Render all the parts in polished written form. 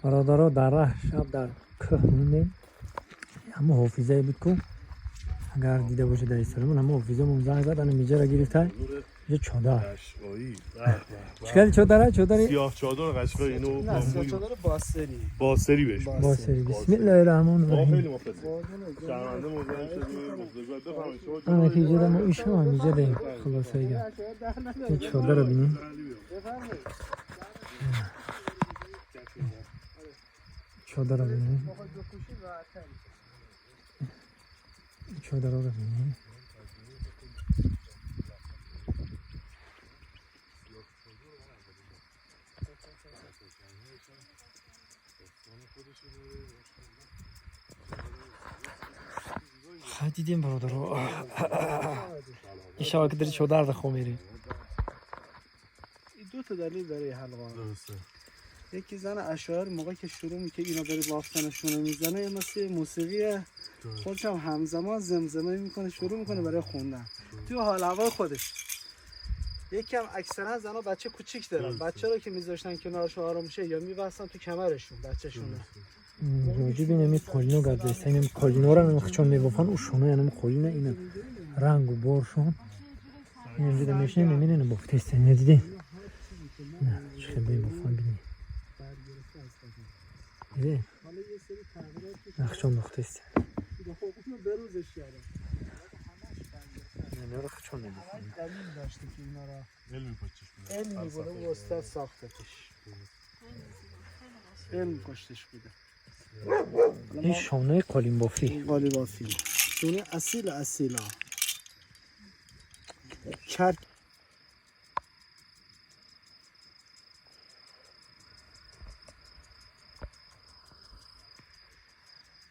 Бародаро, дар раҳ шаб дар кӯҳ мондем. Ҳамо ҳофизае буд ку, агар дида бошед дар историяамон, ҳамо ҳофизамон занг зад, ана миҷара гирифта. Иҷа чодар. قشقایی. Чӣ кардӣ чодара? Чодари سیاه چادر قشقایی اینو نه، سیاه چادر باسری. باسری بهش. باسری. بسم الله الرحمن آقا الرحیم. خیلی مخلصیم. شرمنده مزاحم شدیم. بفرمایید شما. Ана ки иҷода мо ишам иҷа даем. Хулоса гап. Ин чодарро бинем. Чодарро бинем. Чодарро бинем. Дидем, бародаро, иншалло ки дар чодар да хоб мерем. این دو تا دلیل داره حلقه. درسته. یکی زن عشایر موقع که شروع میکنه اینا بره بافتنشون رو میزنه، مثل موسیقی خودش هم همزمان زمزمه میکنه، شروع میکنه برای خوندن توی حال هوای خودش. یکی هم اکثرا زنا بچه کوچیک دارن، بچه رو که میذاشتن کنارشون آرام شه یا میبستن تو کمرشون بچه‌شون. Роҷиби инами қолино гап заиста. Инами қолинора чон мебофан, у шоно янами қолина, ина рангу боршон. Инам дида мешинем, мебинем, бофтеста. Ина дидем, чӣ хел мебофан, бинем, дидем, нахчон бофтеста. خب اونو بروزش کردم. Инора хчон мебофан. دلیل داشته که اینا رو علمی پشتش بوده. علمی بوده و استاد ساختتش، علم پشتش بوده. Ин шонаи қолинбофӣ. قالی بافی شونه اصیل اصیلا کرک.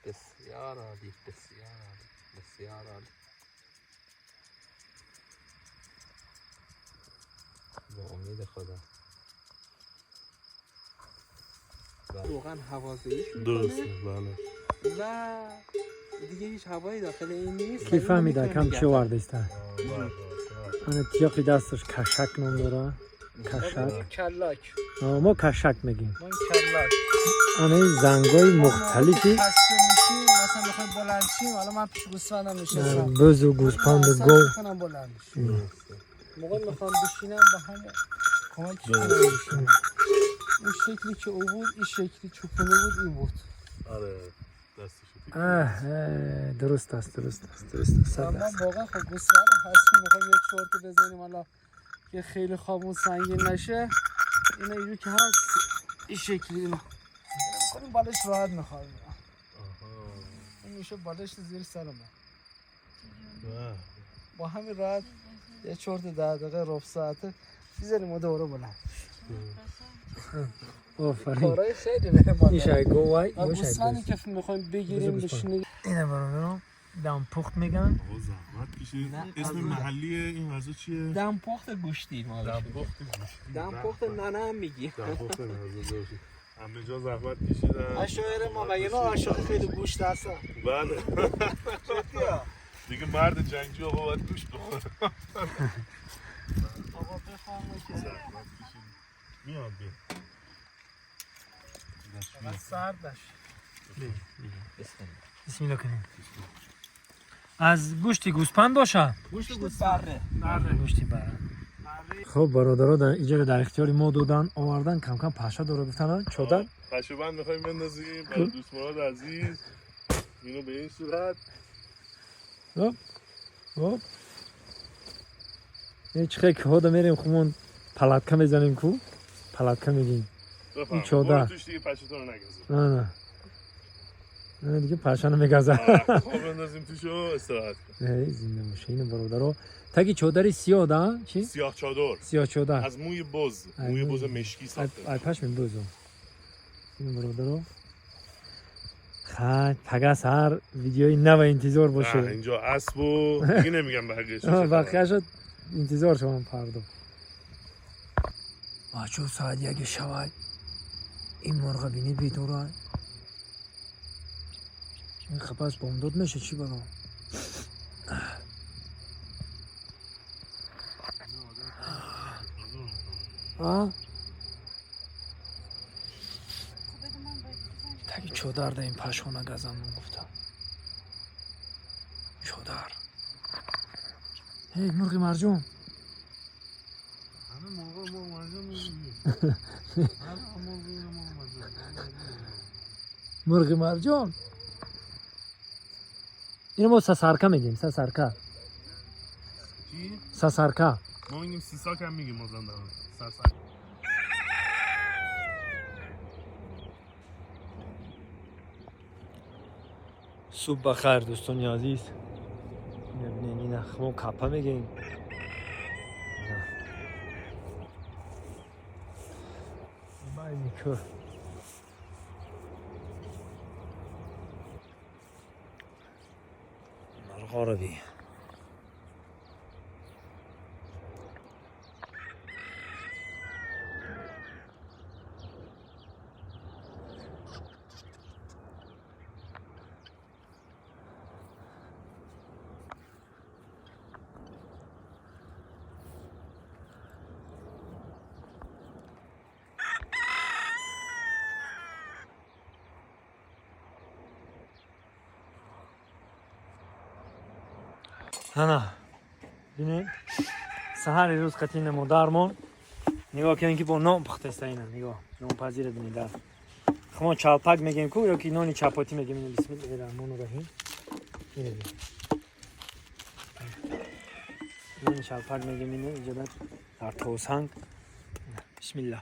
بسیار عالی، بسیار عالی، بسیار عالی. با امید خدا. روغن هوازهیش میکنه. درسته، بله. و دیگه هیچ هوایی داخل این نیست. Ки фаҳмида кам чӣ овардаиста? Ана тиёқи дасташ кашак ном дора, кашак. کلاک. Мо кашак мегем. ما کلاک. Анаи зангҳои мухталифи خسته میشیم، مثلا بخوایم بلند شیم، حالا من پیش گوسفندم نشستم، бузу гӯспанду гов. میکنم بلند میشیم. موقع میخوام بشینم با هم کمک میشینم. اون شکلی که او بود، این شکلی چوپونه بود، این بود. آره، دستشو تکون. Аҳ, дуруст аст, дуруст аст, дуруст аст, сад و ما дарсад. واقعا خب گوسفند هستیم، میخوایم یه چرت بزنیم، حالا که خیلی خوابون سنگین نشه، اینا اینجور که هست این شکلی اینا کنیم بالش راحت میخوایم. این میشه بالش زیر سر ما. با همین راحت یه چرت 10 دقیقه، ربع ساعته میزنیم و دوباره بلند. Офарин. کارهای خیلی به ما Ин داره. шай говай. و گوسفندی که میخوایم بگیریم بزرگ گوسفند. بشینه. Ина бародарон, дампухт меган. آقا زحمت کشید. اسم محلی این غذا چیه؟ دمپخت گوشتی ما بهش میگیم. دمپخت گوشتی. دمپخت ننه هم میگی. دمپخت ننه. همه جا زحمت کشیدن. عشایر ما مگه نه عاشق خیلی گوشت هستن؟ بله. جدی. دیگه مرد جنگجو آقا باید گوشت بخوره. آقا بفهمه که زحمت کشید. میاد بیا. فقط سرد نشه. Бисмилла кунем. Аз гӯшти гӯспанд боша. گوشت بره. Гӯшти бара. Хуб, бародаро, дар иҷора дар ихтиёри мо додан, овардан, камкам паша дора гуфтан, чодар. پشه بند میخوایم بندازیم برای دوست مراد عزیز. اینو به این صورت. Хуб, ҳеч хе ки ҳода мерем, хумон палатка мезанем ку, палатка мегим. بفرمایید. چادر. برو توش دیگه پشه تو رو نگزه. На, на, дига паша намегаза. خواب بندازیم توشو استراحت کن. Эй, зинда боша. Ина, бародаро, таги чодари сиёҳ да чи. سیاه چادر. Сиёҳ чодар. از موی بز. از موی موی بز مشکی ساخته. Ай пашми бузу. Ина, бародаро, хай, пага саҳар видеои нава интизор نه، боше. اینجا اسب و دیگه نمیگم بقیه‌اش چه خبره. Бақияшо интизор шавам фардо. Бачо, соат 1 шавад, ин мурға бинӣ, бедора. Ин қапас бомдод меша, чӣ бало? А? خب بده من. Таги чодар да ин пашхона газам гуфтам. Чодар. Эй, мурғи марҷон. همه مرغا مرغ مرجان میگیم. همه مرغ اینو مرغ مرجان. Мурғи марҷон. Ино мо сасарка мегем, сасарка. چی؟ Сасарка. ما میگیم سیساک هم میگیم مازندران. سرسک. Субҳ ба хайр, дӯстони азиз. Мебинед, ина мо капа мегем. Байни кӯҳ. Марғоро би. Ана, бинед, саҳари рӯз қатина модармон нигоҳ кунед, ки бо нон пухтеста. Ина нигоҳ, нонпазира бинед. Дар мо чалпак мегем ку ё ки нони чапотӣ мегем. Ина, бисмиллаҳи раҳмони раҳим. Ина бин, нони чалпак мегем. Ина иҷода дар тосанг. Бисмилла.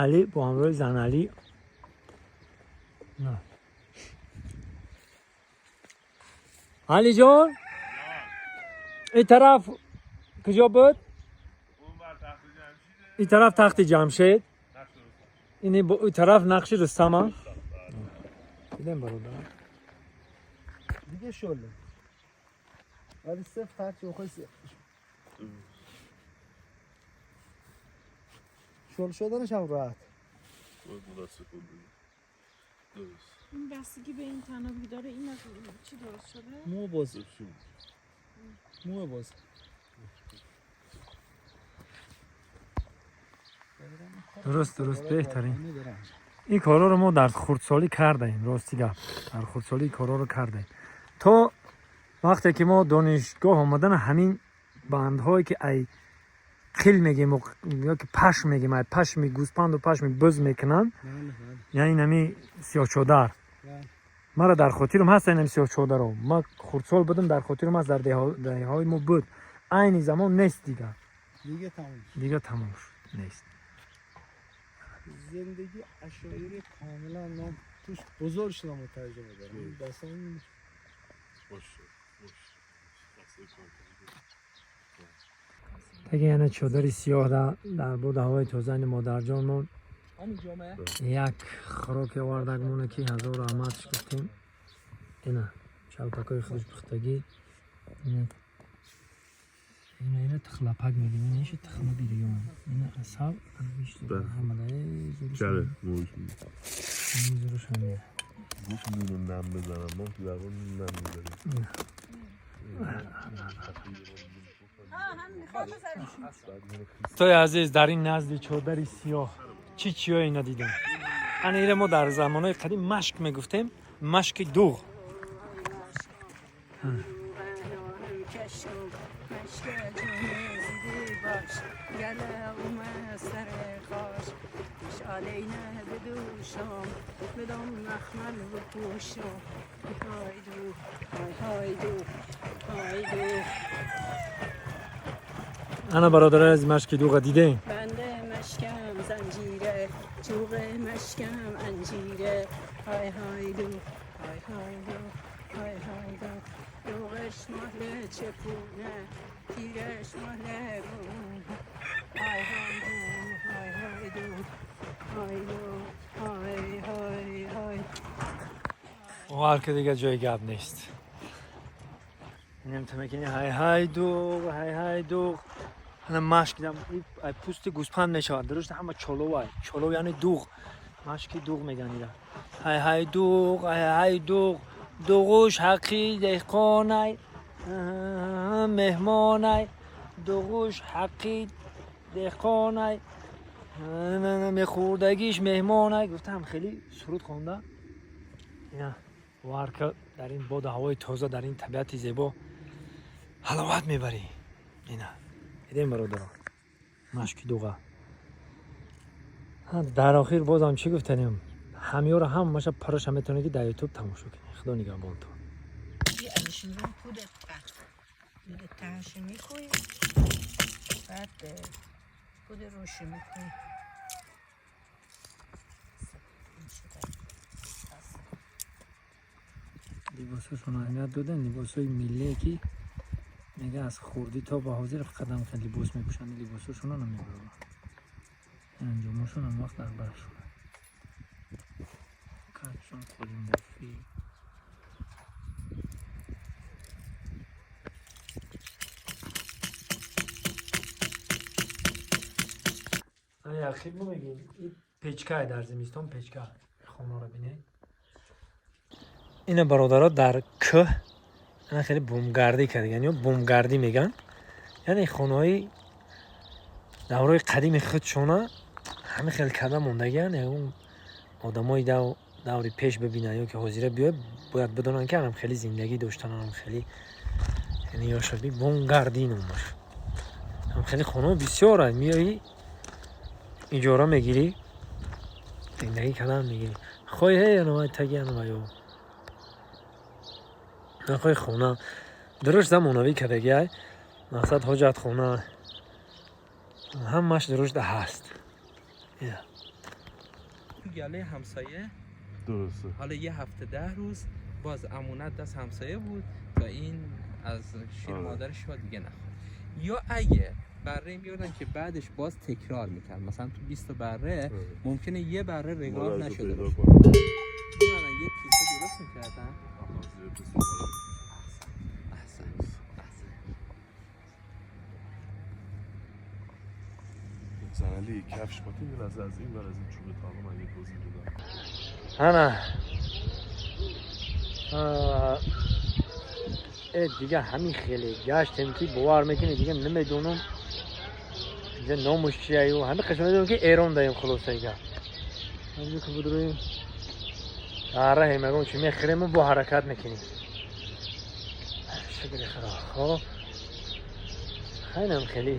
Али бо ҳамроҳи зан Али. На. Али ҷон, ин тараф куҷо буд? اون بر تخت جمشیده. Ин тараф тахти Ҷамшед. نقش رستم. Ин ин тараф нақши Рустама дидем, бародар. دیگه شله ولی صفر هرچی بخوای شل شدنش هم راحت. باید متاسفانه دیگه. درست. این بستگی به این تنابی داره. این از چی درست شده؟ مو باز، مو باز. Дуруст, беҳтарин. Ин корҳоро мо дар хурдсолӣ кардаем, рости гап, дар хурдсолӣ ин корҳоро кардаем. То вақте ки мо донишгоҳ омадан, ҳамин бандҳое ки ай қил мегем ё ки пашм мегем, ай пашми гӯспанду пашми буз мекунанд. بله بله. Яъне ҳами сиёҳчодар. Мара дар хотирам ҳаст ин ҳами сиёҳчодаро. Ма хурдсол будам, дар хотирам ҳаст, дар деҳаҳои мо буд. Айни замон нест дигар. دیگه تموم شد. Дигар тамом шуд, нест. زندگی عشایری کاملا من توش بزرگ شدم و تجربه دارم این داستان. باشه باشه، دسته کار. Таги яна чодари сиёҳ дар буд, ҳавои тозаи модарҷонмон. همین جامعه. Як хӯроке овардагмоне, ки ҳазор раҳматш гуфтем. Ина чалпакҳои худаш пухтагӣ. Ина, ина, ина тихлапак мегем. Ина иша тихла бирён, ина асал. Бе. چره موش. Зурушам. گوش نونو نم بزنم، ما تو زبان نم میزنیم. Тои азиз, дар ин назди чодари сиёҳ чӣ чиёе надидем. Ана ира мо дар замонҳои қадим машк мегуфтем, машки дуғ. کشم مشک جون زیدی باش گله اومد سر خاش پیش آلینه بدوشم بدم مخمل بپوشم. های دو های های دو های دو. Ана, бародари аз, машки дуға дидем. بند مشکم زنجیره، چوب مشکم انجیره. های های دو های های دو های های دو. دوغش مال چپونه، تیرش مال گونه. های های دو های های دو های دو های های های. Ҳар ки дига ҷои гап нест. Инам тамакини ҳай ҳай дуғ, ҳай ҳай дуғ. Ана машк дидам, ай пӯсти гӯспанд мешавад. Дуруст, ҳама чоловай. Чолов яъне дуғ. Машки дуғ меган ира. Ҳай ҳай дуғ, ҳай ҳай дуғ. Дуғуш ҳаққи деҳқонай, меҳмонай, дуғуш ҳаққи деҳқонай, мехӯрдагиш меҳмонай. Гуфтам хеле суруд хонда. Ина варка дар ин боду ҳавои тоза, дар ин табиати зебо ҳаловат мебарӣ. Ина идем, бародарон, машки дуға. Дар охир бозам чӣ гуфтанем, ҳамёро ҳамаша параша метавонед, ки дар Ютуб тамошо кунед. Худо нигаҳбонтон. تهش میکنیم، بعد پود روشو میکنیم. Либосашон аҳамият додем, либосҳои миллие, ки мега аз хурдӣ то ба ҳозир фақат ҳам либос мепӯшанд, либосҳошонро намебаранд, анҷомошон ҳам вақт дар барашон, кашон, қолинбофӣ. Ахир мо мегӯем, ин печкае, дар зимистон печка. Хонаро бинед. Ина, бародаро, дар кӯҳ ана хеле бумгардӣ кардаган ё бумгардӣ мегӯянд, яъне хонаҳои даврои қадими худшона ҳамин хел карда мондагиан. Ягон одамои даври пеш бибинанд ё ки ҳозира биёяд, бояд бидонанд, ки анам хеле зиндагӣ доштан, анам хеле, яъне ёшаби бумгардӣ номаш. Ҳам хеле хонаҳо бисёранд, меоӣ, иҷора мегирӣ, зиндагӣ кардан мегирӣ. Хоҳӣ анавай таги анавай ё нахоҳи, хона дуруст замонавӣ кардагиай, мақсад ҳоҷатхона ҳамаш дуруст ҳаст. تو گله همسایه. درسته. حالا یه هفته 10 روز باز امونت دست همسایه بود تا این از شیر مادرش رو دیگه نخورد. یا اگه بره میوردن که بعدش باز تکرار میکرد، مثلا تو 20 تا بره ممکنه یه بره رگاه مادرش رو نشده پیدا باشه. کنه. میومدن یه کیسه درست میکردن. آها، زیر پوست مادر. احسن احسن. زنلی کفش باتی، یه لحظه از این ور از این چوب تا حالا من یه توضیح بدم. Ана дига ҳамин хеле гаштем, ки бовар мекунед, дига намедонам инҷа номуш чияю, ҳамин қисм медонам, ки Эрон даем. Хулосаига ҳамҷо ки будроем, дар раҳем ягон чи мехӯрему бо ҳаракат мекунем. Шукри Худо. Хоб, хайнам хеле.